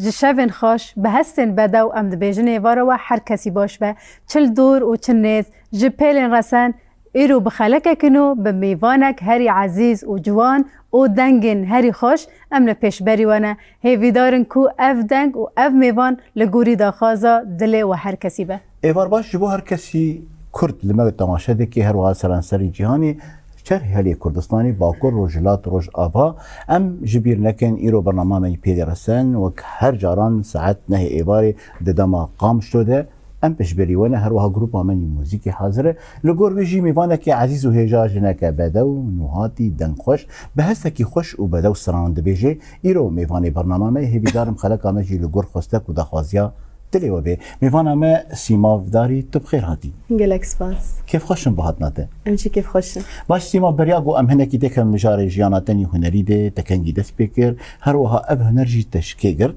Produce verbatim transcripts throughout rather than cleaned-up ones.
Ji şevên xweş, bi hestên bedew em dibêjin êvara we her kesî baş be, çi li dor û çi nêz, ji pêlên resen, îro bi xelekek nû, bi mêvanek herî ezîz û ciwan û dengên herî xweş em li pêşberî we ne. Hêvîdar in ku ev deng û ev mêvan li gorî daxwaza dilê we her kesî be. Êvar baş ji bo her kesî Kurd li me temaşe dike, her wiha seranserî cîhanê, şerê herê Kurdistanê, Bakur, Rojhilat, Rojava. Em ji bîr nekin, îro bernama me yî pê dê resen, wek her caran saet nehê êvarê di dema Qamişlo de. Em piştberî we ne, her wiha grûpa me yî muzîkê hazir e. Li gor wê jî mêvanekî ezîz û hêja jineke bedew, nûhatî, dengxweş, bi hestekî xweş û bedew stranan dibêje. Îro mêvanê bernama me, hêvîdar im xeleka me jî li gor xwestek û daxwaziya dilê we bê. Mêvana me Sîmav Darî, tu bi xêr hatî. Gelek spas. Kêfxweş im bi hatina te. Em jî kêfxweş in. Baş Sîmav, beriya ku em hinekî têkevin mijarê jiyana te nî hunerî de, te kengî dest pê kir, her wiha ev huner jî te ji kê girt?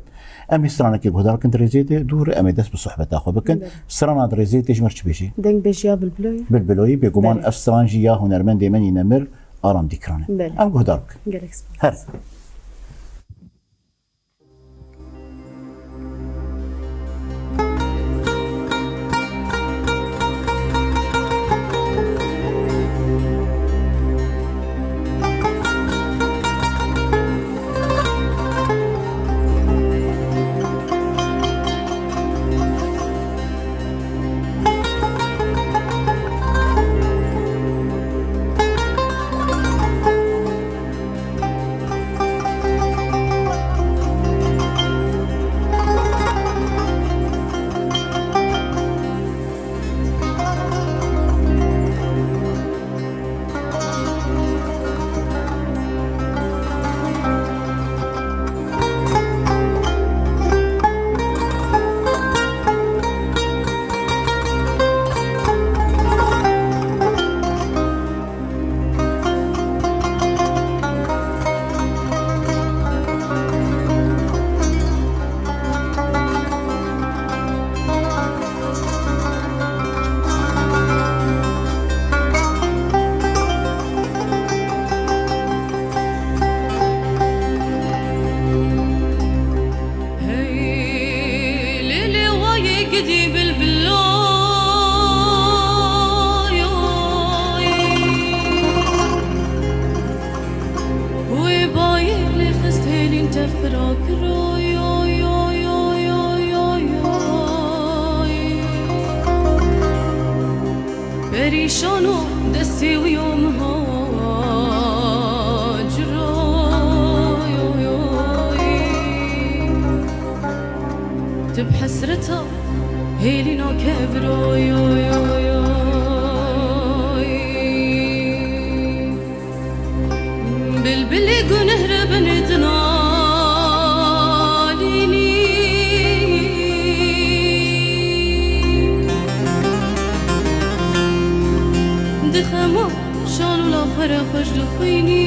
Em ê stranekê guhdar kin di rêzê de, dûr em ê dest bi sohbeta xwe bikin. Belê. Strana di rêzê tê ji me re çi bêjî? Deng bêjiya Bilbiloyê. Bilbiloyê, bêguman Belê. Ev stran jî ya hunermendê me nî nemir Aram Dîkran e. Belê. Em guhdar bikin. Gelek spas. Her. Hey, lê lê wayê gidî bilbiloy. Wê bayê lê xist hêlîn tev pira kiro. Perîşan û destê wî yo min hacira. Tu bi hesreta hêlîna kevira. Bilbilê guneh re binê dinalînî. Di xema şan û laxwe re xweş dixwînî.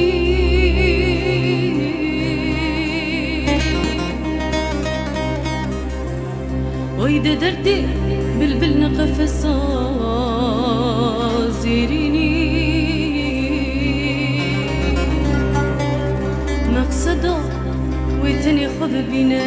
Oy de derdê bilbil ne qefesa zêrînî. Meqseda wê tenê xwe bibîne.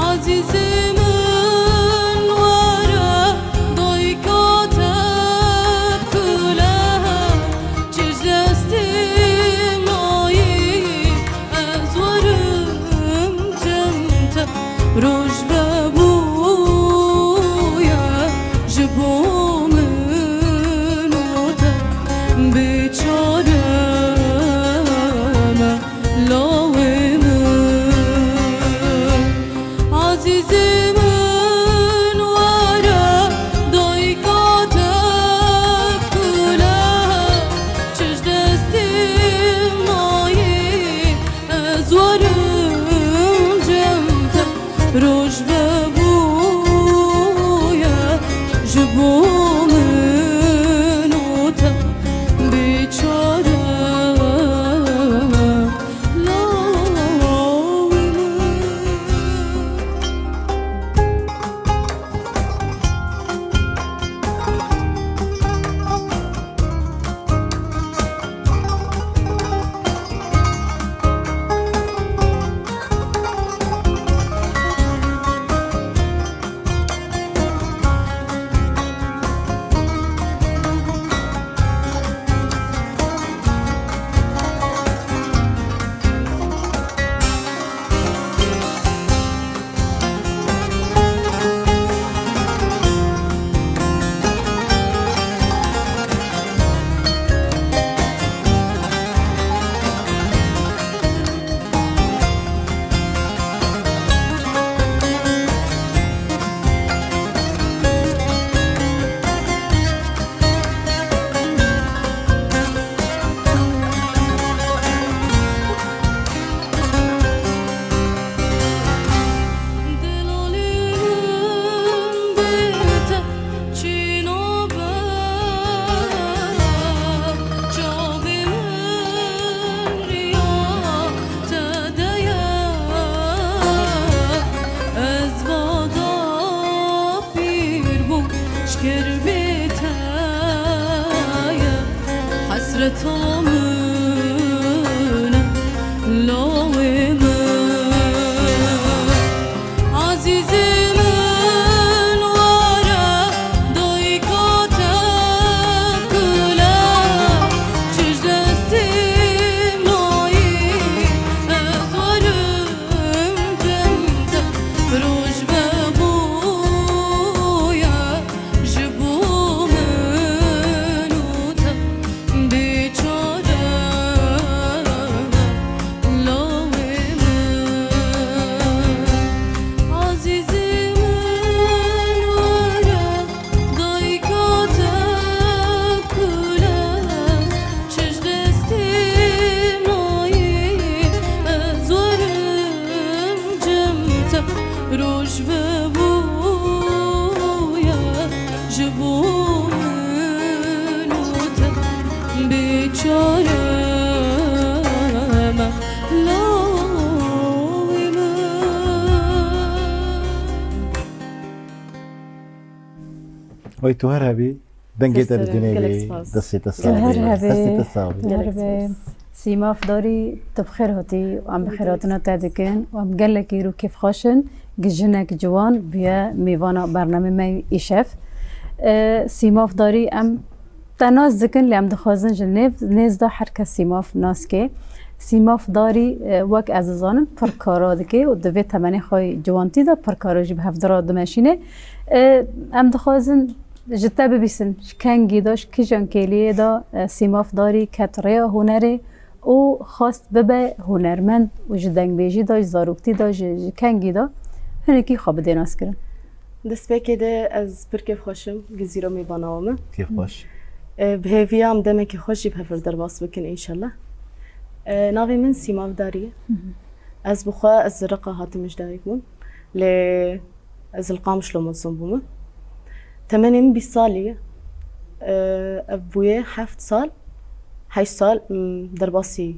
Ezîzê min were dayika te kule, çi ji destê mayî ez werim cem te. Roj vebûye ji bo min û te, bêçare me. Lawê min, ezîzê min were dayika te kule, çi ji destê mayî ez werim cem te. Roj vebûye ji bo min û te, bêçare lawê min. Delalê min bê te çi nabe, çavê min riya te de ye. Ez vada pîr bûm, ji kirbê te ye. Hesreta min e, lawê min. Ezîzê min were dayika te kule, çi ji destê mayî ez werim cem te. Roj vebûye ji bo min û te, bêçare lawê min. Ezîzê min were dayika te kule, çi ji destê mayî ez werim cem te. Roj vebûye ji bo min û te, bêçare me, lawê min. Wey tu her hebî, dengê te bi dinê bî, destê te sax bî. Tu her hebî. Destê te sax bî. Tu her hebî. Sîmaf Darî, tu bi xêr hatî, em bi xêrhatina te dikin û em gelekî rû kêfxweş in, gi jinek ciwan bûye mêvana bernamê me îşev. E, Sîmaf Darî, em te nas dikin, lê em dixwazin ji nêv, nêz de her kes Sîmaf nas ke. Sîmaf Darî, e, wek ez dizanim, pir kara dike û di vê temenê xwe yê ciwantî de pir kara jî bi hevdira dimeşîne. E, em dixwazin ji te bibîsin, ji kengî de, ji kîjan kêliyê de, e, Sîmaf Darî ket rêya hunerê û xwest bibe hunermend û ji dengbêjî de, ji zaroktî de, ji, ji kengî de hinekî xwe bidê naskirin. Destpêkê de ez pir kêfxweş im, gizîro mêvana we me. Kêfxweş. E, bi hêviya em demekî xweş jî bi hev re derbas bikin înşallah. E, navê min Sîmav Darî ye. Hı hı. Ez bi xwe, ez li Reqa hatim ji dayik bûm. Lê ez li Qamişlo mezin bûme. Temenê min bîst salî ye. E, ev bûye heft sal, heşt sal, m, derbasî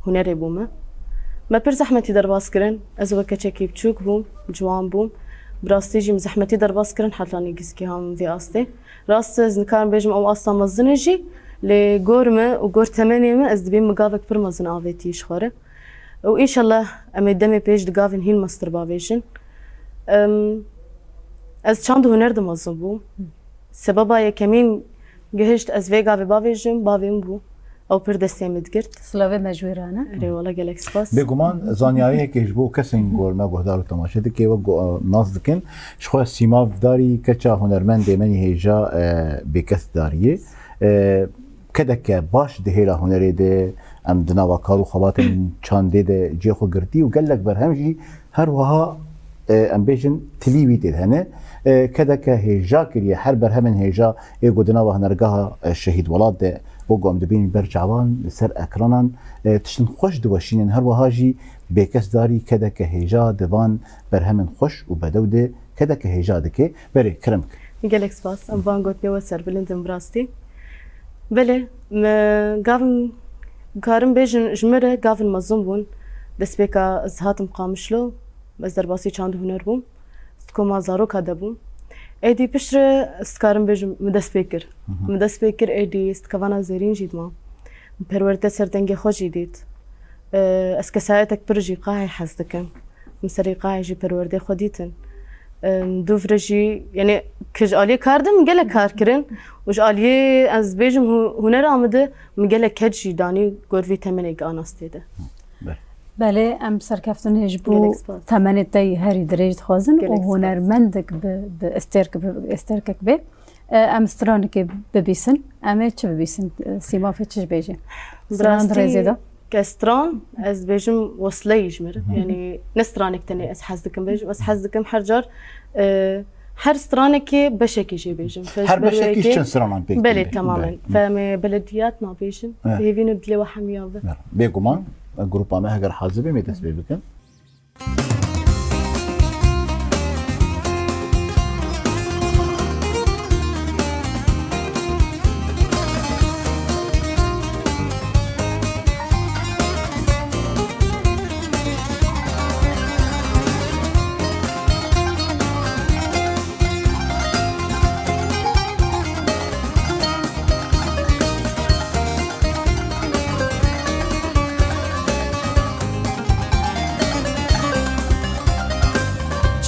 hunerê bûme. Me pir zehmetî derbas kirin. Ez wek keçekî biçûk bûm, ciwan bûm. Bi rastî jî min zehmetî derbas kirin, heta nî gizkî ham vê astê. Rast e, ez nikarim bêjim ew asta mezin e jî, lê gor me û gor temenê me, ez dibêm min gavek pir mezin avêtî ji xwe re. Û înşallah em ê demê pêş di gavên hîn mestir bavêjin. Em, ez çand û huner de mezin bûm. Sebeba yekemîn gihişt ez vê gavê bavêjim, bavê min bû. Ew pir destê min digirt. Silavê me ji wî re ne. Erê wala gelek spas. Bêguman zanyariyekê ji bo kesên ku me guhdar û temaşe dike wek ku nas dikin. Ji xwe Sîmav Darî keça hunermendê me yê hêja, e, bêkes dariyê. E, kedeke baş di hêla hunerê de, em di nava kar û xebatên çandê de cihê xwe girtî û gelek berhem jî her wiha, e, em bêjin tilî wî tê de hene. E, kedeke hêja kiriye, her berhemên hêja ê ku di nava hunergeha, e, Şehîd Welat de wek ku em dibînin ber çavan li ser ekranan, e, tiştin xweş diweşînin, her wiha jî bêkes darî kedeke hêja di van berhemên xweş û bedew de kedeke hêja dike. Berê, kerem bike. Gelek spas. Em van gotinê we serbilind in bi rastî. Belê, me gavin, karim bêjin, ji min re gavin mezin bûn. Destpêka ez hatim Qamişlo, ez derbasî çand û huner bûm. Ez di koma zaroka de bûm. Êdî piştre ez dikarim bêjim, min dest pê kir. Hı hı. Min dest pê kir, êdî ez di kevana zêrîn jî dima. Min perwerde ser dengê xwe jî dît. Ee, ez kesayetek pir jî qahê hez dikim. Min serê qahê jî perwerdê xwe dîtin. Em, dûv re jî, yanî, ki ji aliyê kar de min gelek kar kirin û ji aliyê, ez bêjim, hu-, hunera min de min gelek keç jî danî gor vî temenê ki anastê de. Belê. Belê, em serkeftinê ji bo Gelek spas. Temenê te yî herî dirêj dixwazin û Gelek spas. Hunermendek bi, bi estêrk, bi estêrkek bê. E, em stranekê bibîsin. Em ê çi bibîsin? E, Sîmafê çi jibêjî? Bi Stran rastî rêzê de. Ke stran, ez dibêjim wesleyî ji mir. Hı hı. Yanî ne stranek tenê ez hez dikim bêjim. Ez hez dikim her car, e, her stranekê beşekî jê bêjim. Her beşekî çend stranan pêk Belê, temamen. Belê. Fe em ê belediyat nabêjin. Evet. Hêvî ne dilê we hemiya be. Evet. Bêguman, e, grupa me heger hazir be, em ê dest pê bikin.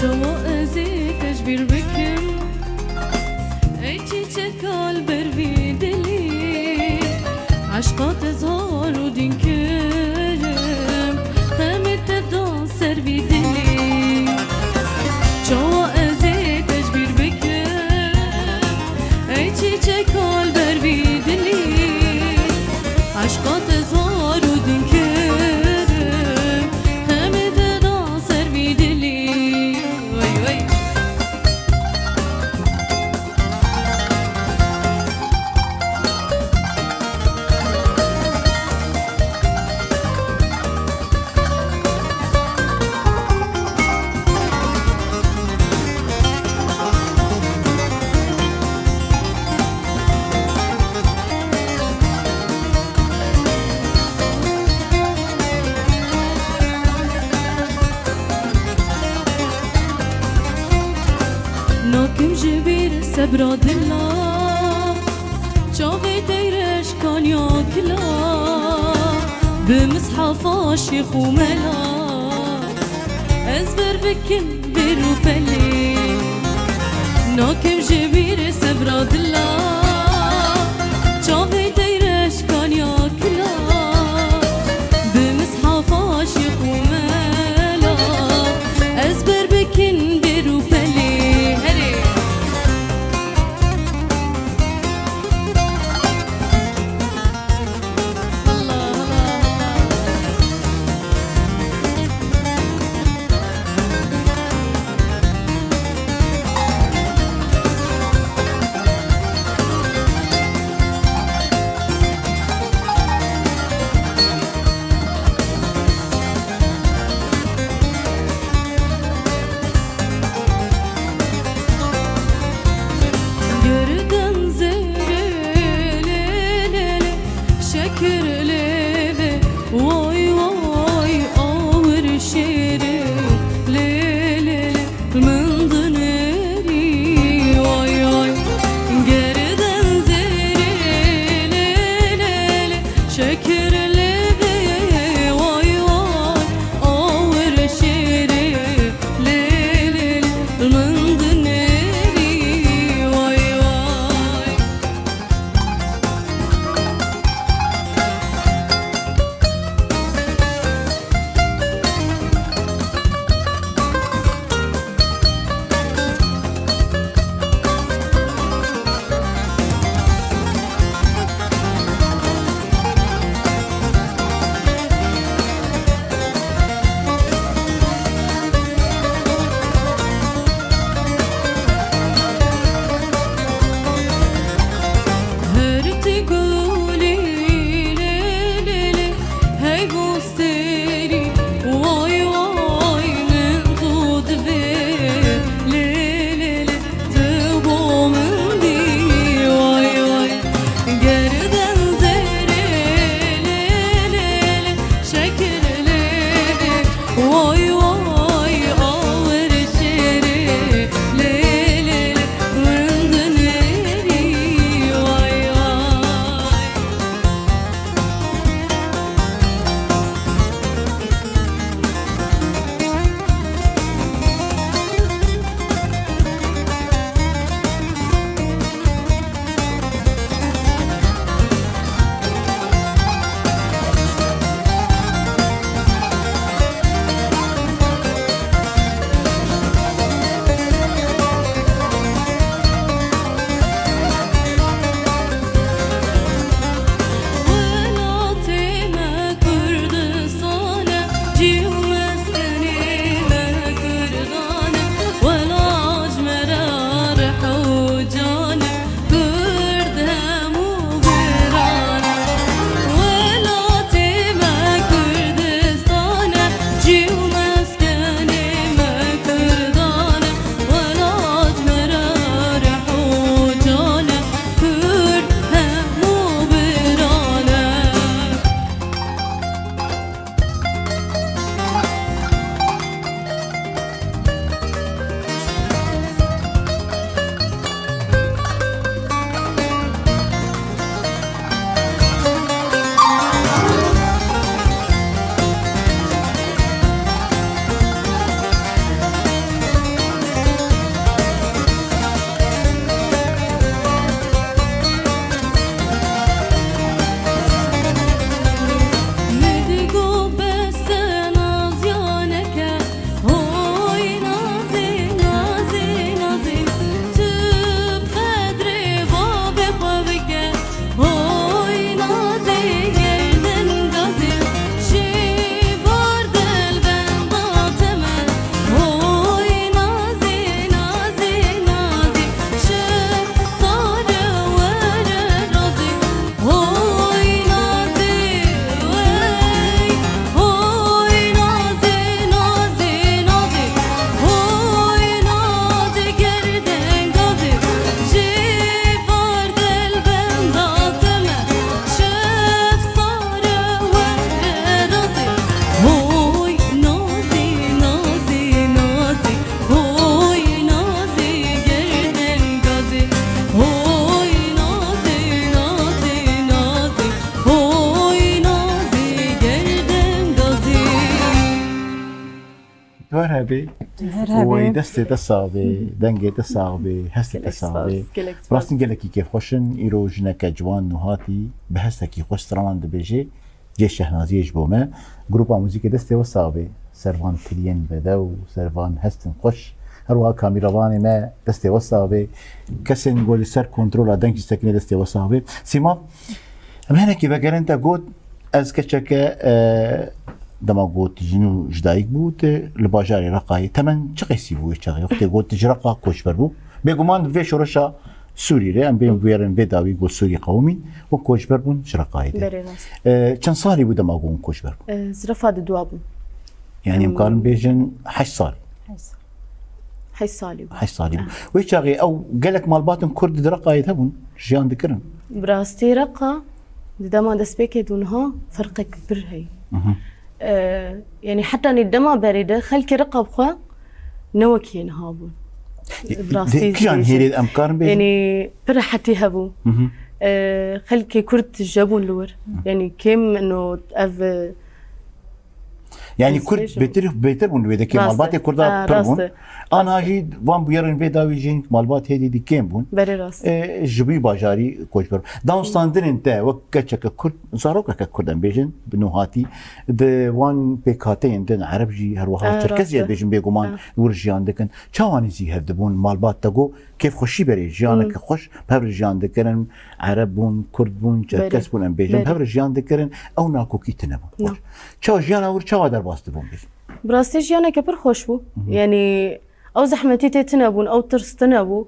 Çawa ez ê te ji bîr bikim? Ey çîçeka li ber vî dilî, eşqa te zar û dîn kirim, xemê te da ser vî dilî. Çawa ez ê te ji bîr bikim? Ey çîçeka li ber vî dilî, eşqa te zar û dîn kirim, xemê te da ser vî dilî. Wey, wey. Nakim ji bîr sebra dila, çavê teyreş kaniya kila, bi mishefa şêx û mela, ez ber bikim bêr û pelê. Nakim ji bîr sebra dila, çavê teyreş kaniya kila, bi mishefa şêx û mela, ez ber bikim bêr û pelê. Herê. Her hebê. Her hebê. Wey destê te sax bê, dengê te sax bê, hestê te sax bê. Rastî gelekî kêfxweş in. Îro jineke ciwan nû hatî bi hestekî xweş stranan dibêjê. Cê şehnaziyê ji bo me. Grupa muzîkê destê we sax bê. Ser van tiliyên bedew, ser van hestin xweş. Her wiha kamîravanê me destê we sax bê. Kesên ku li ser kontrola deng jî sekinê destê we sax bê. Sîma, em hinekî vegerin te got, ez keçeke, e, dema got jin û ji dayik bû, tu li bajarê Reqayê. Temen çi qeysî bû wê çaxê? Wextê got ji Reqa koçber bû. Bêguman di vê şoreşa Sûrî re, em bên bûyerin vê dawî got Sûrî qewimîn û koçber bûn ji Reqayê de. Berê rast. E, çend salî bû dema got hûn koçber bûn? E, zirafa di dua bûn. Yani em karin bêjin heşt salî. Heşt salî bû. Heşt salî bû. Wê çaxê ew gelek malbatên Kurd di Reqayê de hebûn, jiyan dikirin. Bi rastî Reqa di dema destpêkê dû niha ferqek pir heye. Ee, yani heta nê dema berê de xelkê Reqa bi xwe ne wekî niha bûn. Bi rastî kijan hêrê em karin bêjin? Yani pir rehetî hebû. Ee, xelkê Kurd tije bûn li wir. Yani kêm ino ev, e, Yani Kurd bêtir, bêtir bûn wê dekê, malbatê Kurda pir bûn. Ana jî van bûyerin vê dawî jî malbat hêdî dî kêm bûn. Berê rast. E, ji wî bajarî koçber. Danûstandinên te wek keçeke Kurd, zarokeke Kurd em bêjin, bi nû hatî, di wan pêkhateyên din, Ereb jî her wiha Çerkez jî, ez bêjim, bêguman wir jiyan dikin. Çawa nêzî hev dibûn, malbat te got, kêfxweşî berê, jiyaneke xweş, bi hev re jiyan dikirin, Ereb bûn, Kurd bûn, Çerkez bûn, em bêjin, bi hev re jiyan dikirin, ew nakokî tune bûn. Xweş. Çawa jiyana wir çawa derbas dibûn bêjin? Bi rastî jiyaneke pir xweş bû. Yani ew zehmetî tê tune bûn, ew tirs tune bû.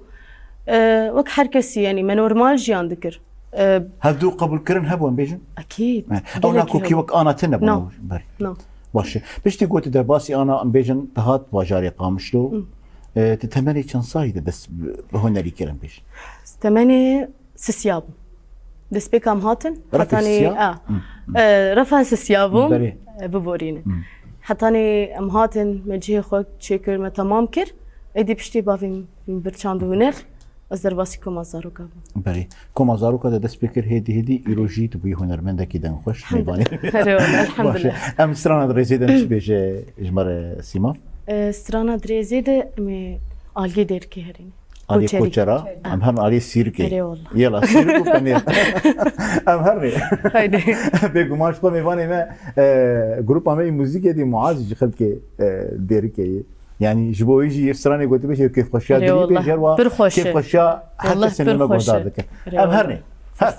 Ee, wek her kesî, yani me normal jiyan dikir. Ee, Hevdû qebûlkirin hebû, em bêjin? Ekîd. Ew nakokî wek ana tune bûn. No. Baş e. Piştî ku tu derbasî ana, em bêjin, te hat bajarê Qamişlo. Hı. E, tu temenê çend salî de dest bi hunerî kir, em bêjin? Temenê sisiya bû. Destpêka em hatin, hetanî, a, e, refa sisiya bû, e, biborîne. Hetanî em hatin, me cihê xwe çêkir, me temam kir. Êdî piştî bavê min bir çand û huner. Ez derbasî Koma Zaroka bûm. Berê. Koma Zaroka de dest pê kir, hêdî hêdî îro jî tu bûyî hunermendekî dengxweş, mêvanê. Herê wala, elhamdulillah. Baş e. Em strana di rêzê de çi bêje ji me re Sîma? E, strana di rêzê de em ê aliyê Dêrikê herîne. Aliyê Koçerî. Koçera, em herin aliyê Sîrikê. Herê wala. Yela, Sîrik û Penêr. Em herin. Haydi. Bêguman ji xwe mêvanê me, e, grupa me yê muzîkê dî Muaz ji xelkê, e, Dêrikê ye. Yani ji bo wî jî stranê gotibê jî kêfxweşiya dilî bê, her wa pir xweş e. Kêfxweşiya her kesên li me guhdar dikin. Em herne. Her.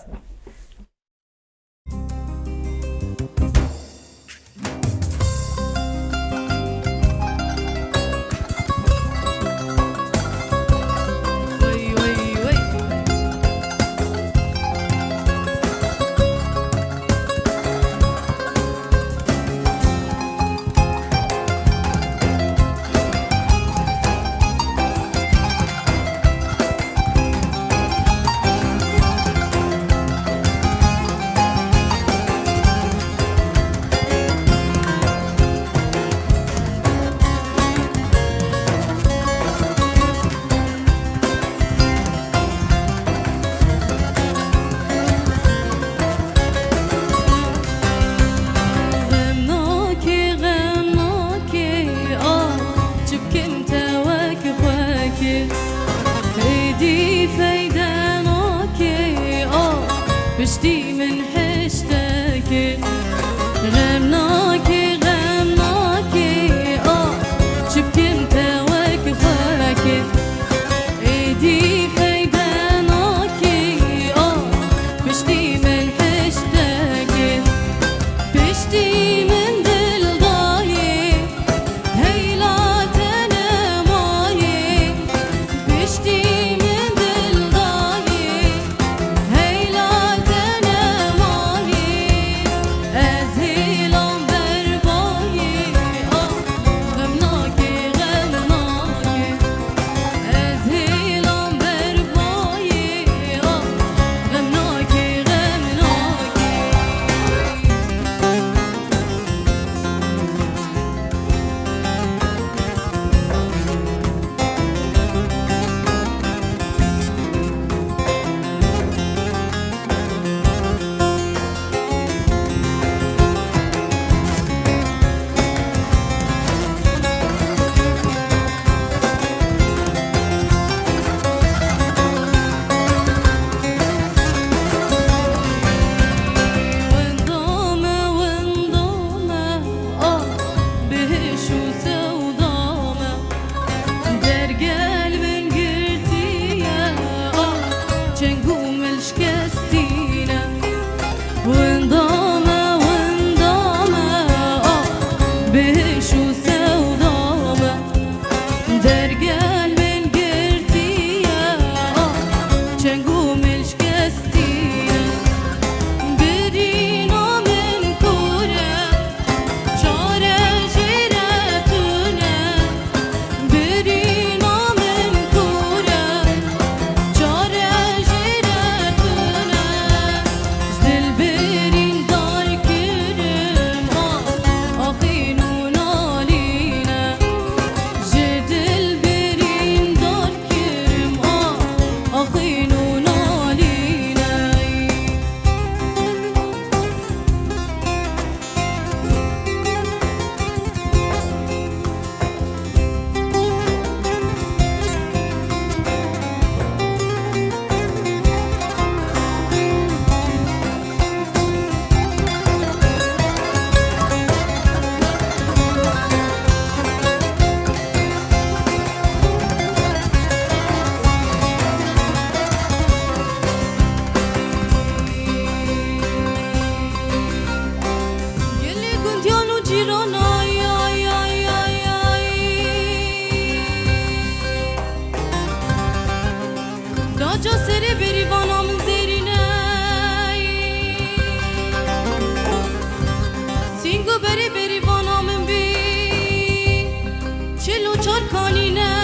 Kanîne,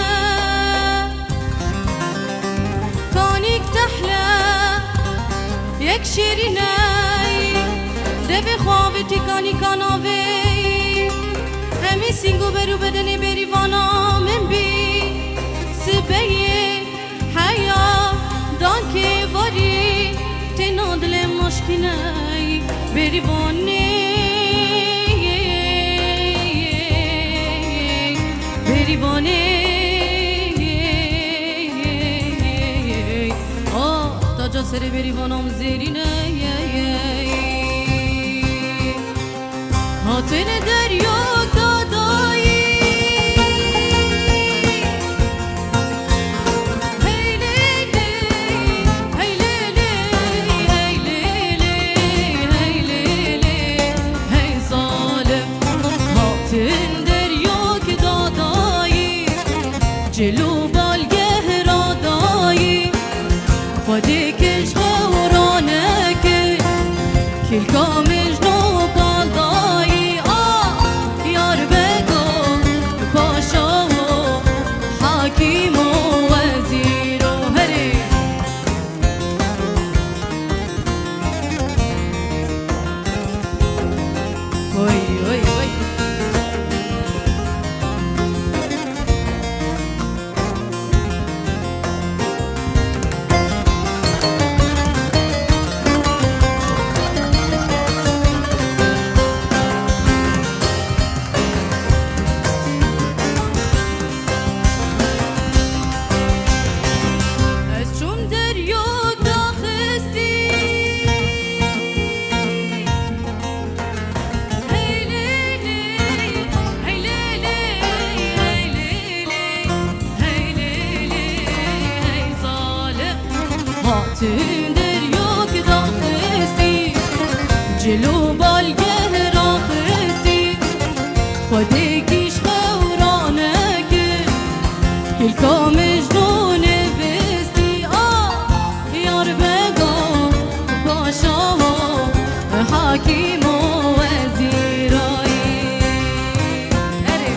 kanîk tehle, yek şêrîney, devê xwe avêtî kanîka navê. Hemî sîng û ber û bedenê berîvana min bî. Sibeyê heya dankê varî, têna dilê maşkîney, berîvanê, berîvanê. Ah, taca serê berîvana min zêrîne. Hatin derya dadayî. Hey lê lê, hey lê lê, hey lê lê, hey lê lê, hey zalim. Hatin derya dadayî, cil û balgeh radayî. Xwedê kej xewra neke, kilka min ji no bal dayî. A, yar bego, paşa wo, hakîm û wezîr û herê. Oy, oy, oy. Ez çûm deryo daxistî. Hey lê lê, hey lê lê, hey lê lê, hey lê lê, hey zalim. Hatin deryok daxistî, cil û balgeh raxistî. Xwedê kîş xewra nekir, kilka min ji nû nivistî. A, yar bega, paşa, hakîm û wezîrayî. Erê.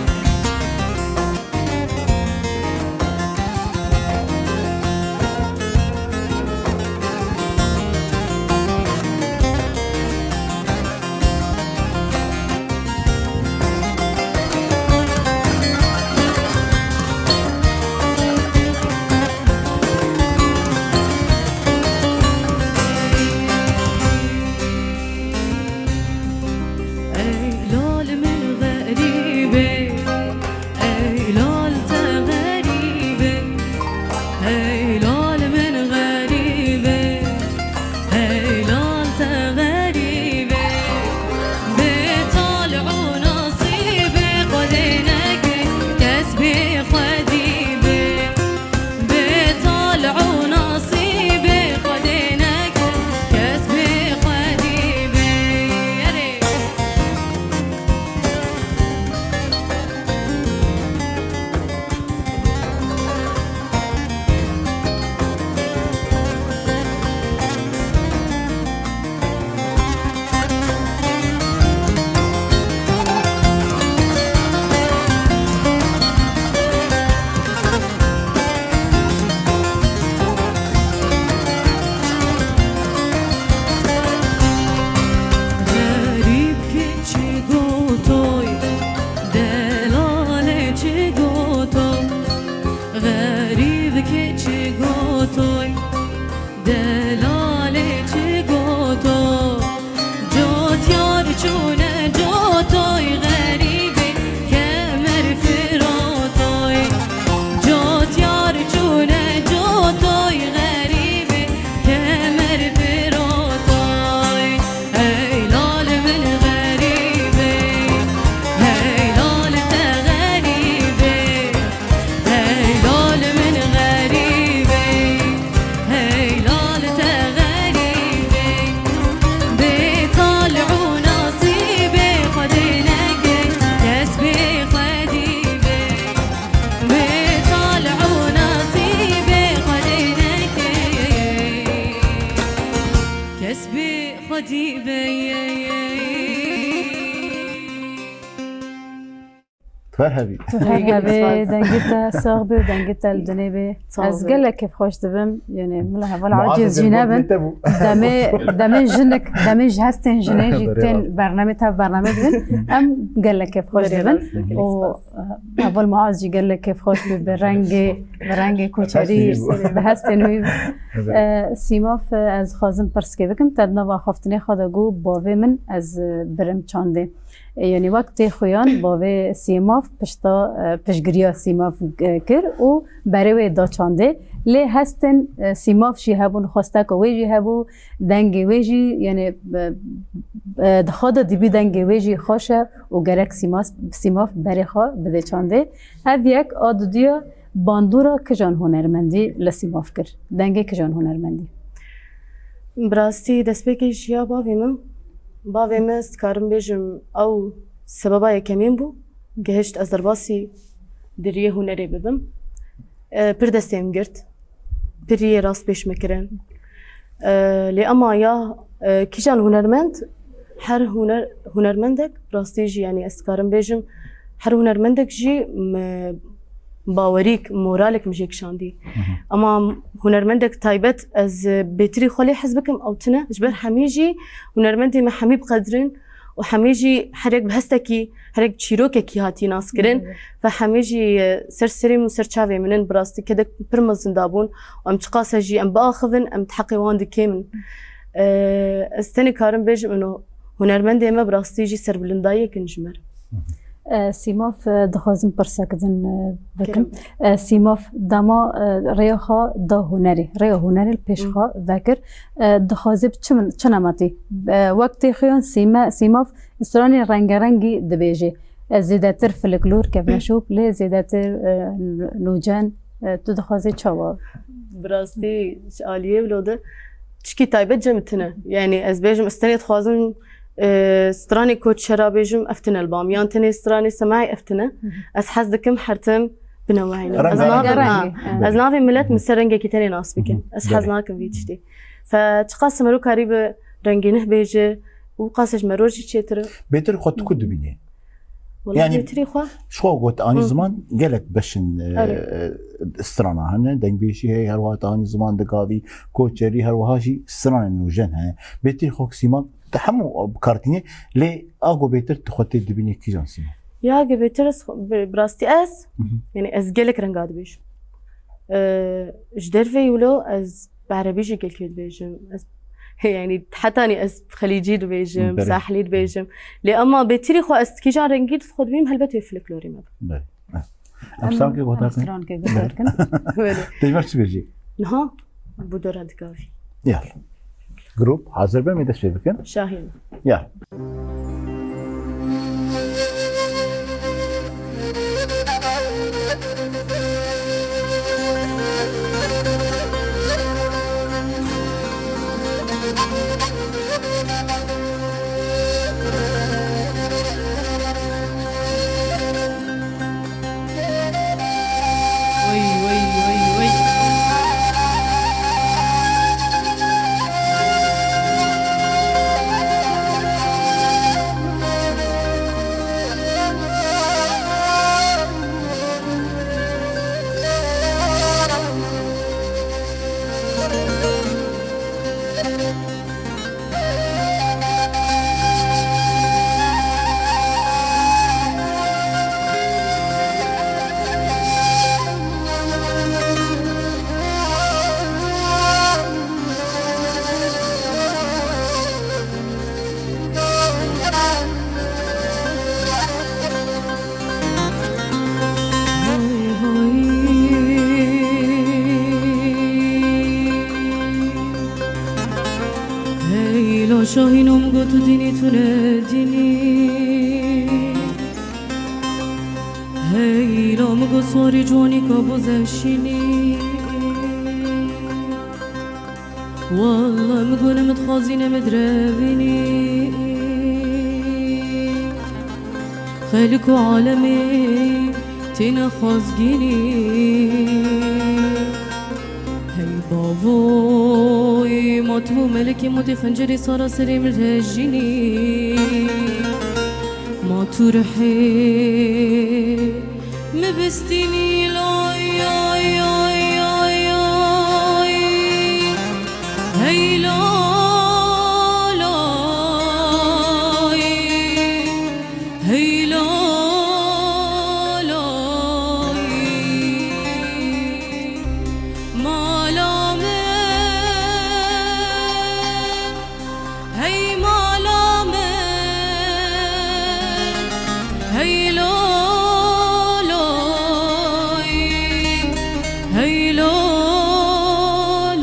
Berhevî. Tu her hebê, dengê te sax be û dengê te li dinê be. Sağ ol. Ez gelek kêfxweş dibim. Yani, min li heval aciz jî nebin. Demê, demê jinik, demê ji hestên jinê jî tên bernamê te bername dibin. Em gelek kêfxweş dibin. Û, e, heval Muaz jî gelek kêfxweş bi, bi rengê, bi rengê koçerî, bi hestên wî. E, Sîmaf, e, ez xwazim pirskê bikim. Te di nava xaftinê xwe de got, bavê min ez, e, birim çandê. E, yanî wek tê xuyan bavê Sîmaf pişta, e, piştgiriya Sîmaf, e, kir û berê wê da çandê. Lê hestên, e, Sîmaf jî hebûn, xwesteka wê jî hebû, dengê wê jî, yanî, e, e, di xwe de dibî dengê wê jî xweş e û gerek Sîmas-, Sîmaf berê xwe bide çandê. Ev yek, a dudiya bandora kijan hunermendî li Sîmaf kir? Dengê kijan hunermendî? Bi rastî destpêkê ji ya bavê min. Bavê min, ez dikarim bêjim, ew sebeba yekemîn bû, gihişt ez derbasî diriyê hunerê bibim. E, pir destê min girt, pir yê rast pêş min kirin. E, lê ema ya, e, kîjan hunermend, her huner-, hunermendek, bi rastî jî, yanî ez dikarim bêjim, her hunermendek jî, me, bawerîk, moralek min jê kişandî. Hı hı. Ama hunermendek taybet ez bêtirî xwe lê hez bikim, ew tune. Ji ber hemî jî hunermendê me hemî biqedirin û hemî jî herek bi hestekî, herek çîrokekî hatî naskirin. Evet. Ve hemî jî, e, ser serê min û ser çavê min in, bi rastî kedek pir mezin dabûn û em çiqas e jî em biaxivin, em di heqê wan dikêm in. E, ez tenê karim bêjim, ino hunermendê me bi rastî jî serbilindayiyek in ji me re. Hı hı. E, Sîmaf, e, dixwazim pirsek din, e, bikim. Kerem. E, Sîmaf, dema, e, rêya xwe da hunerê, rêya hunerê li pêş Hı. xwe vekir, e, dixwazî bi çi min-, çi nemetî? E, wek tê xuyan Sîme-, Sîmaf stranê rengerengî dibêjê. E, zêdetir filiklor, kevneşop, lê zêdetir, e, n-, nûcen, e, tu dixwazî çawa? Bi rastî ji aliyê wilo de tişkî taybet cem tune. Yani ez bêjim, ez tenê dixwazim, e, stranê ku çera bêjim, ev tune li bam. Yan tenê stranê semahî, ev tune. Hı hı. Ez hez dikim her tim bineweyne. Renga Ez navê, rengî. ha, Evet. ez navê milet min ser rengekî tenê nas bikim. Hı hı. Ez hez Belê. nakim vî tiştî. Fe çiqas mero karî bi rengê nih bêje û qas ji mero jî çêtir e. Bêtir xwe tu ku dibînî? Wala Yani, bêtirî xwe. Ji xwe got anî Hı. ziman gelek beşin, e, Evet. e, strana hene. Dengbêjî heye, her wiha anî ziman digavî, koçerî, her wiha jî stranên nûjen hene. Bêtirî xwe Sîmaf, te hemû bi kar tînî, lê a ku bêtir tu xwe tê dibînî kîjan Sîmaf? Ya ge bêtir ez xwe, bi, bi rastî ez, Hı hı. yani ez gelek renga dibêjim. E, ji derveyî wilo ez bi erebî jî gelkê dibêjim. Ez, yani hetanî ez xelîcî dibêjim, Belê. sahlî dibêjim. Lê ema bêtirî xwe ez kîjan rengî xwe dibînim, helbet wê filiklorê me be. Belê. Em Em, strankê em guhdar kin. strankê guhdar kin. Belê. Tê ji me çi bêjî? Niha bu dora digavî. Yal. Grup hazir be, em ê dest pê bikin. Şahî. Yal. Heyla şahînom got dînî tune dînî. Heyla min got swarî ciwanî ka bo zevşînî. Walla min got ne min dixwazî ne min direvînî. Xelk û alemê têne xwazgînî. Hey bavoy, ma tu bû melekê motê xencerê sara serê min rejînî. Ma tu rihê Mi bistînî lay, ay, ay, ay, ay. Hey la, lay. Hey la, lay. Mala min. Hey mala min, hey lo loy, hey lo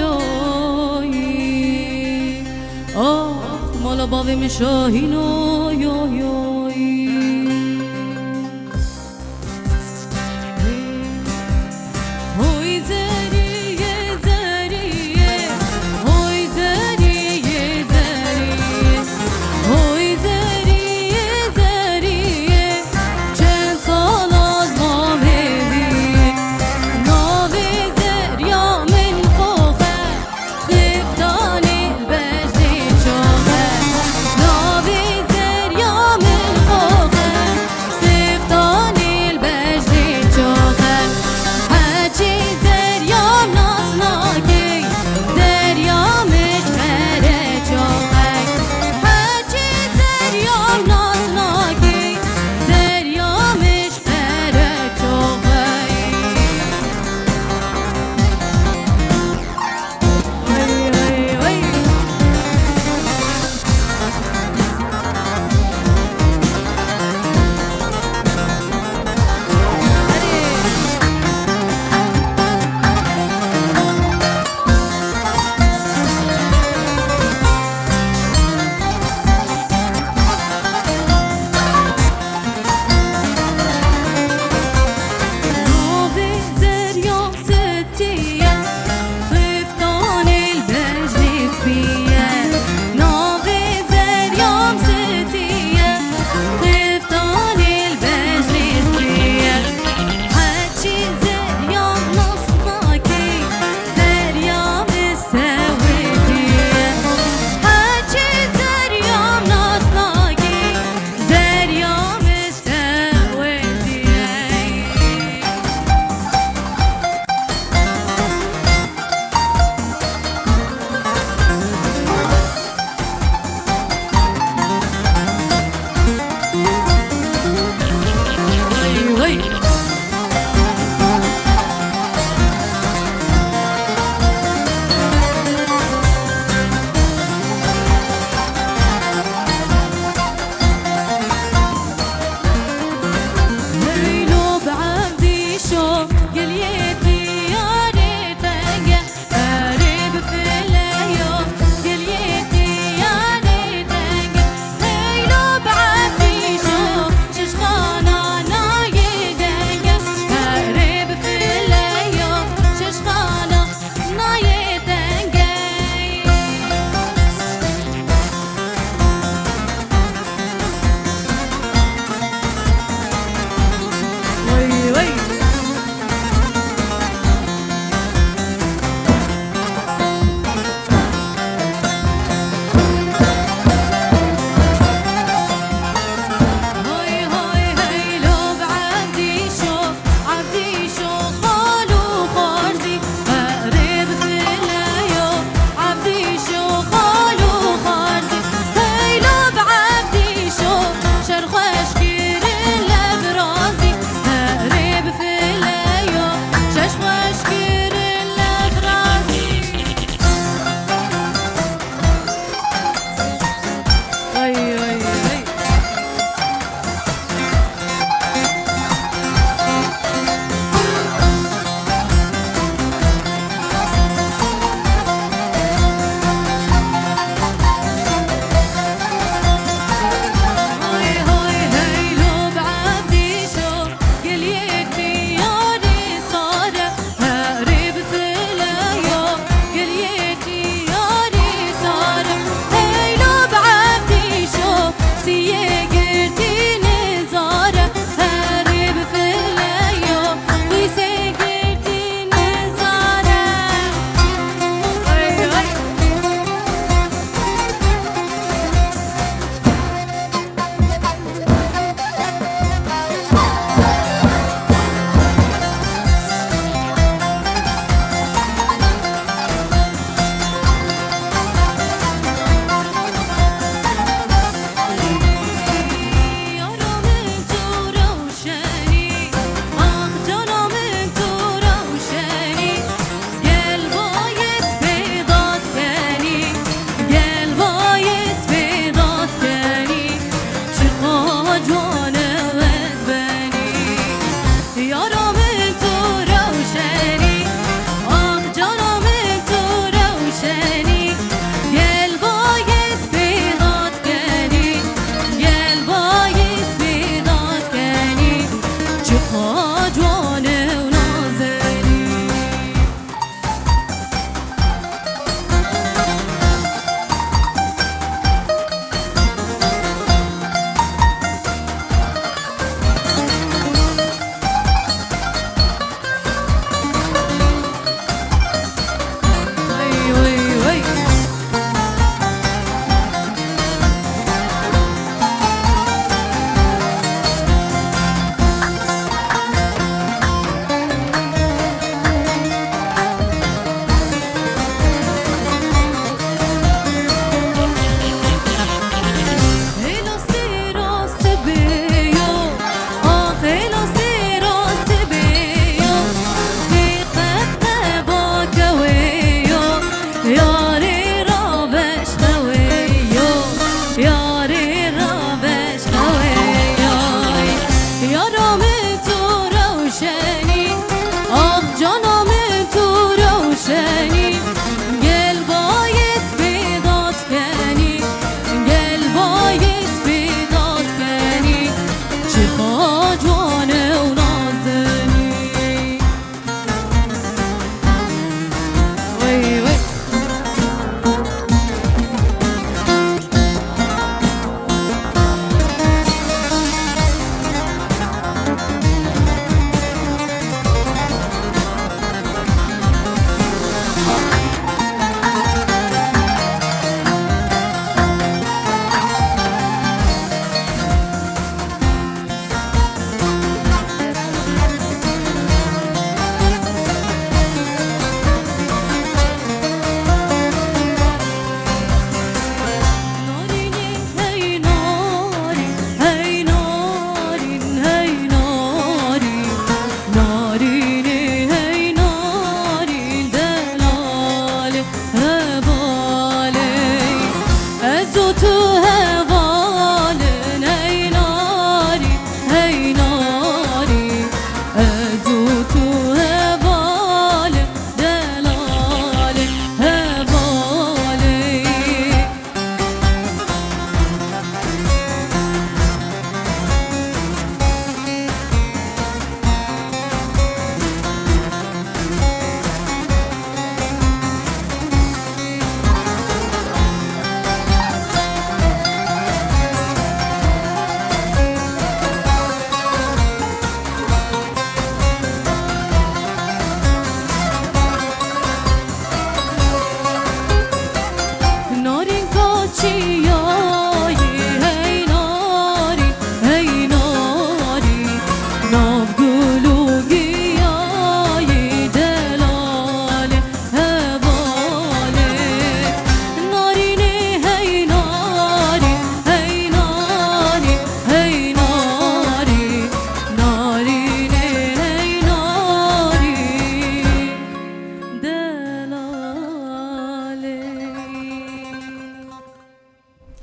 loy. Ah, mala bavê min Şahîno, yo, yo. Hoy zeriyê, zeriyê, hoy zeriyê, zeriyê, hoy zeriyê, zeriyê, çend sal ez navê diyê, navê zeriya min qoxe. Xiftanê beşê çaxe, navê zeriya min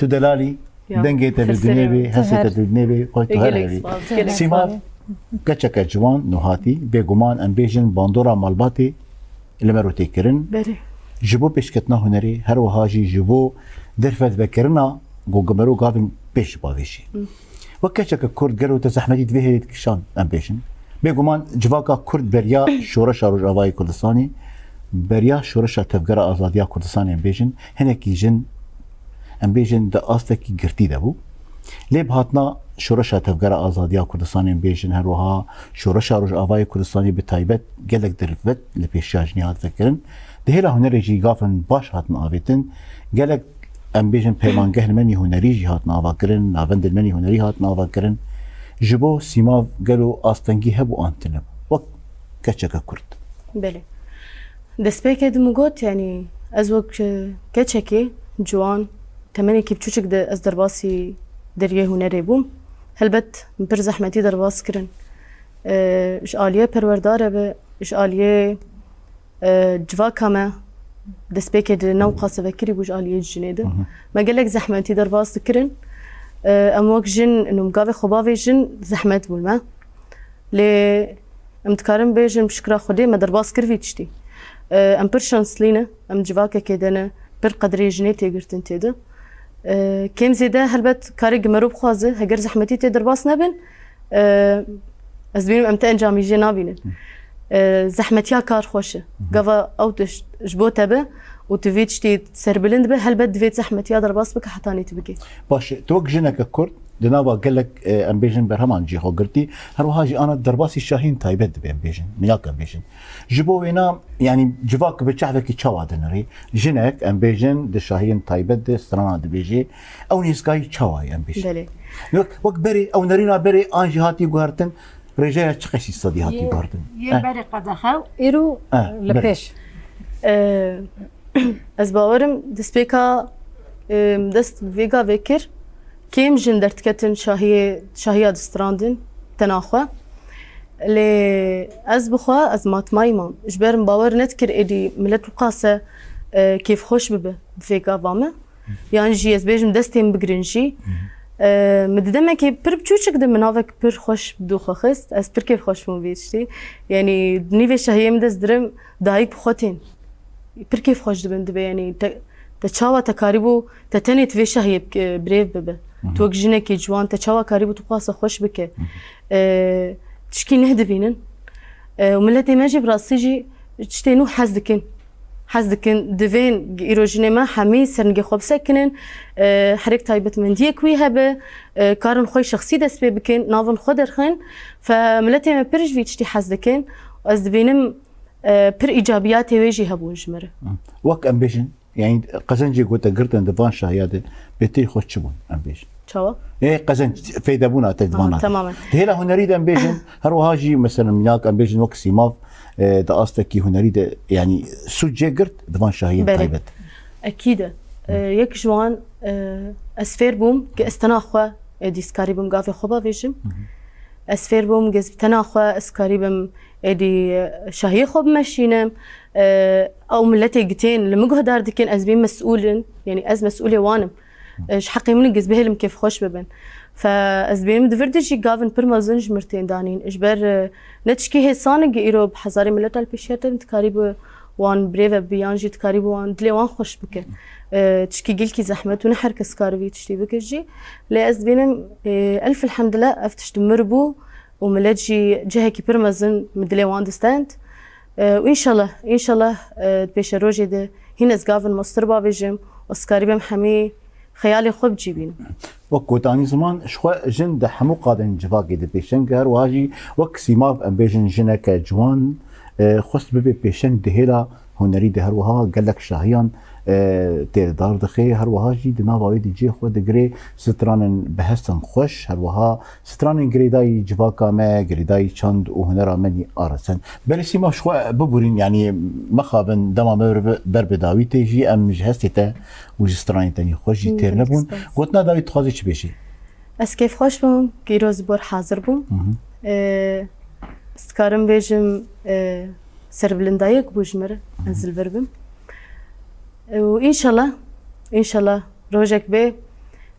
Tu delalî, dengê te li dinê bê, hesê te li dinê bê, xwey tu her hevî. Sîmav, keçeke ciwan nuhatî, bêguman em bêjin bandora malbatê li me re tê kirin. Ji bo pêşketina hunerê, her wiha jî ji bo derfet vekirina ku gemero gavên pêş bavêjî. Wek keçeke Kurd gelo te zehmetî di vê hêlê dikişand, em bêjin. Bêguman civaka Kurd beriya şoreşa Rojavayê Kurdistanê, beriya şoreşa Tevgera Azadiya Kurdistanê em bêjin, hinekî jin, em bêjin di astekî girtî de bû. Lê bi hatina şoreşa Tevgera Azadiya Kurdistanê em bêjin, her wiha şoreşa Rojavayê Kurdistanê bi taybet gelek derfet li pêşiya jinê hat vekirin. Di hêla hunerê jî gavên baş hatin avêtin. Gelek em bêjin peymangehên me nî hunerî jî hatin avakirin, navendên me nî hunerî hatin avakirin. Ji bo Sîmav gelo astengî hebû an tune bû? Wek keçeke Kurd. Belê. Destpêkê de min got, yanî ez wek, e, keçekê ciwan, temenekî biçûçik de ez derbasî deriyê hunerê bûm. Helbet min pir zehmetî derbas kirin. E, ji aliyê perwerdare be, ji aliyê, e, civaka me, destpêkê de ne wiqase vekirî bû ji aliyê jinê de. Hı hı. Me gelek zehmetî derbas dikirin. E, em wek jin, nû gavê xwe bavêjin, zehmet bû li me. Lê em dikarin bêjin, bi şikira Xwedê me derbas kir vî tiştî. E, em pir şanslî ne, em civakekê de ne, pir qedrê jinê tê girtin tê de. E, kêm zêde helbet karê gemero bixwaze, heger zehmetî tê derbas nebin, e, ez dibînim em ti encamî jê nabînin. E, zehmetiya kar xweş e. Gava ew tişt ji bo te be û tu vê tiştî serbilind be, helbet divê zehmetiya derbas bike hetanî tu bikî. Baş e, tu wek jineke Kurd, di nava gelek, e, em bêjin berheman cihê xwe girtî, her wiha jî ana derbasî şahiyên taybet dibe em bêjin, miyak em bêjin. Ji bo wêna, yanî civak bi çavekî çawa dinirî? Jinek, em bêjin, di şahiyên taybet de strana dibêjê, ew nêzgayî çawa ye em bêjin? Belê. Wek, wek berê, ew nerîna berê an jî hatî guhertin, rêjeya çi qeşî sedî hatî guhertin? Yê Eh. berê qedexe û Îro Eh, li berê. pêş. E, ez bawerim destpêka, e, dest vê gavê kir. Kêm jin derdiketin şahiyê, şahiya distrandin tena xwe. Lê ez bi xwe, ez matmayî mam. Ji ber min bawer nedikir êdî milet wiqase, e, kêfxweş bibe bi vê gava me. Yan jî ez bêjim destê min bigirin jî. E, min di demekê pir biçûçik de min navek pir xweş bi dû xwe xist. Ez pir kêfxweş bûm vê tiştî. Yanî nîvê şahiyê min dest dirim, dayik bi xwe tên. Pir kêfxweş dibin dibe, yanî te, te çawa te karîbû, te tenê tu vê şahiyê bike, birêv bibe. Hı hı. Tu wek jinekê ciwan, te çawa karîbû tu xwe xweş bike. Hı hı. E, tişkî neh dibînin. E, û miletê me jî bi rastî jî tiştê nû hez dikin. Hez dikin, divên îro jinê me hemî sernigê xwe bisekinin, e, herêk taybetmendiyek wî hebe, e, karin xwe şexsî dest pê bikin, navin xwe derxin. Fe miletê me pir ji vî tiştî hez dikin. Ez dibînim, e, pir îcabiyatê wê jî hebûn ji me re. Hı. Wek em bêjin, yanî qezencê ku te girtin di van şahiya de, bêtirî xwe çi bûn, em bêjin? Çawa? Ê, qezenc, feydebûna te di Ha, vana de. temamen. Di hêla hunerî de em bêjin, her wiha jî, mesela, minak em bêjin wek Sîmav, e, di astekî hunerî de, yanî sûc jê girt di van şahiyên Belê. taybet. Ekîd e. E, yek ji wan, e, ez fêr bûm, ke ez tena xwe, e, dîskarî bim gavê xwe bavêjim. Hı hı. Ez fêr bûm, ez bi tena xwe, ez karîbim êdî, e, şahiyê xwe bimeşînim. E, ew miletê gitên li min guhdar dikin, ez bîm mesûlin, yanî ez mesûlê wan im. E, ji heqê min giz bihêlim kêfxweş bibin. Fe ez bênim di vir de jî gavin pir mezin ji mir tên danîn. Ji ber, e, ne tişkî hêsan e, îro bi hezarê milet al pêşiya te dikarî bi wan birêve bi yan jî dikarî bi wan dilê wan xweş bike. E, tişkî gelkî zehmet û ne her kes kar vî tiştî bike jî. Lê ez dibînim, e, elf elhemdulillah ev tişt mir bû û milet jî cihekî pir mezin min dilê wan distend. E, û înşallah, înşallah, e, di pêşerojê de hîn ez gavin mostir bavêjim û ez karîbim hemî xeyalê xwe bi cî bînim. Wek ku tanî ziman, ji xwe jin di hemû qadên civakê de pêşeng e, her wiha jî wek Sîmav em bêjin jineke ciwan, e, xwest bibe pêşeng di hêla hunerî de, her wiha gelek şahiyan, e, tê li dar dixe, her wiha jî di nava wê de cihê xwe digire, stranên bi hesin xweş, her wiha stranên girêdayî civaka me, girêdayî çand û hunera me nî aresen. Belê Sîmav, ji xwe bibûrîn, yanî mexabin dema me ber bi, ber bi dawî tê jî, em ji hestê te û ji stranên te nî xweş jî têr Gelek nebûn. Spas. Gotina dawî dixwaze çi bêjî? Ez kêfxweş bûm, ku îro ez li gor hazir bûm. Hı hı. E, ez dikarim bêjim, e, serbilindayek bû ji min re, ez Hı hı. li vir bim. E, û înşallah, înşallah rojek bê,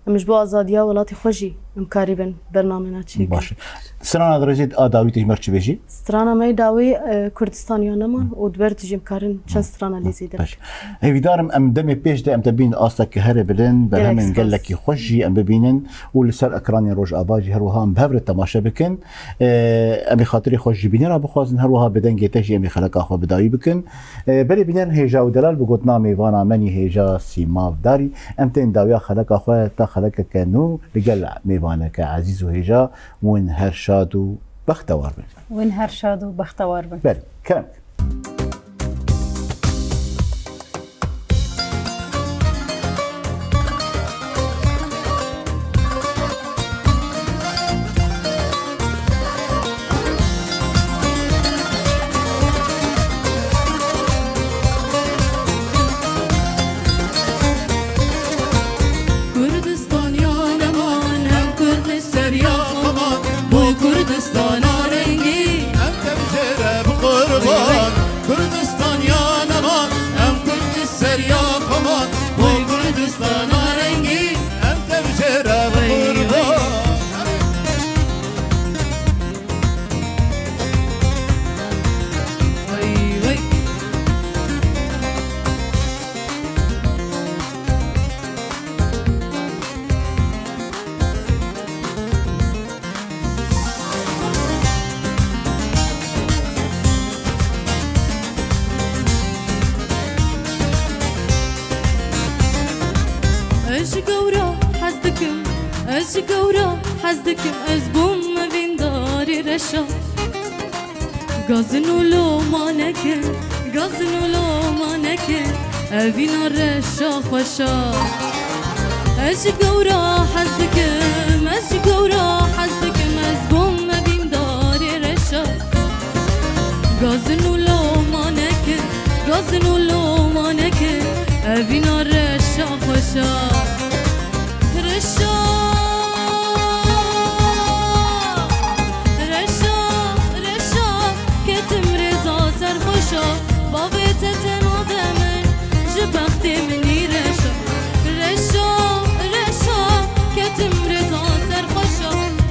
Em ji bo azadiya welatê xwe jî em karîbin bernameyna çêkin. Baş e. Strana dirêjê a dawî tê ji me re çi bêjî? Strana me yê dawî, e, Kurdistan ya neman û di ber tu jî em karin çend strana lê zêde bikin. Hêvîdar im em demê pêş de em te bînin astekî herê bilind, berhemên gelekî xweş jî em bibînin û li ser ekranên Rojava jî her wiha em bi hev re temaşe bikin. E, em ê xatirê xwe ji bînera bixwazin, her wiha bi dengê te jî em ê xeleka xwe bi dawî bikin. E, berê bînerên hêja û delal, bi gotina mêvana me nî hêja Sîmav Darî, em tên dawiya xeleka xwe ta xelekeke nû li gel mêvaneke ezîz û hêja. Win her şad û bextewar bin. Win her şad û bextewar bin. Belê, kerem. Kurdistan ya neman, em Kurd li ser ya xeman, bo Kurdistana rengî, em tev jê re bi qurban. Kurdistan ya neman, em Kurd li ser ya xeman, bo Kurdistana rengî, em tev jê re bi qurban. Ez ji gewra hez dikim, ez ji gewra hez dikim, ez bûm mevîndarê reşa. Gazin û loma nekin, gazin û loma nekin, evîna reşa xweşa. Ez ji gewra hez dikim, ez ji gewra hez dikim, ez bûm mevîndarê reşa. Gazin û loma nekin, gazin û loma nekin, evîna reşa xweşa. Reşa, reşa, reşa, ketim rêza serxweşa, bavê te tena de min, ji bextê min î reşa. Reşa, reşa, ketim rêza serxweşa,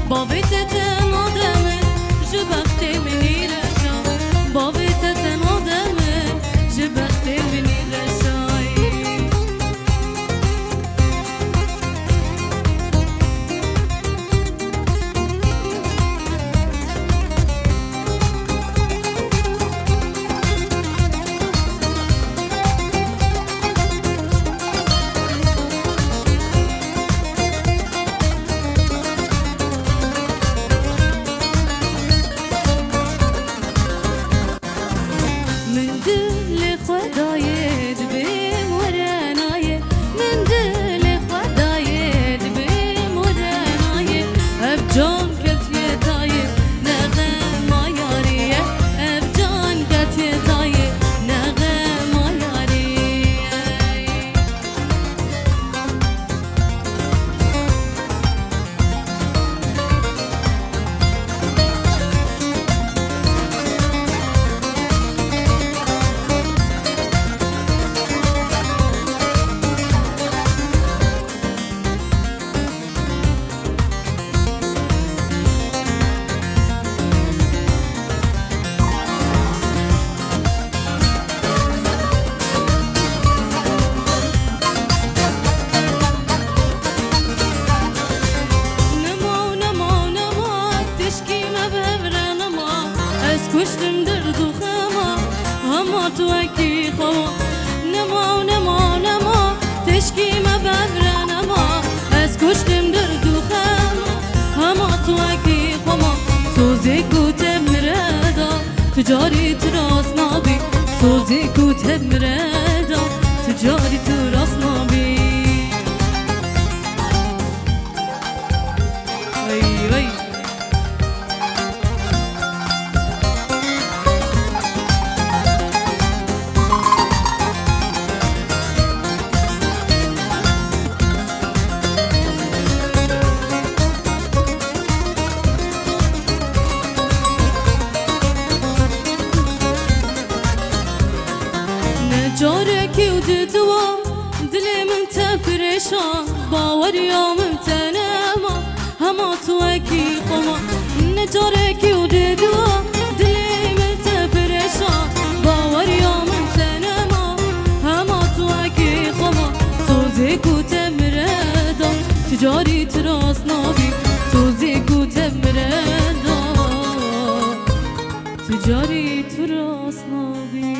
bavê te tena de min, ji bextê min î reşa. Bavê te tena de min, ji bextê min î reşa. Min dilê xwe dayê dibêm were nayê, min dilê xwe dayê dibêm were nayê. Ev can ketiye tayê, nexema yarî ye. Ev can ketiye tayê, nexema yarî ye. Nema û nema û nema, tişkî me bi hev re nema. Ez kuştim derd û xema, hema tu wekî xewa. Nema û nema û nema, tişkî me bi hev re nema. Ez kuştim derd û xema, hema tu wekî xema. Sozê ku te min re da, tu carî tu rast nabî. Sozê ku te min re da, tu carî tu rast nabî. Wey, wey. Ne carekî û diduwa Dilê min te pirêşan, baweriya min te nema, hema tu wekî xwe ma. Ne carekî û dê dua, dilê min te pirêşan, baweriya min te nema, hema tu wekî xwe ma. Sozê ku te mire da, tu carî tu rast nabî, sozê ku te mire da, tu carî tu rast nabî.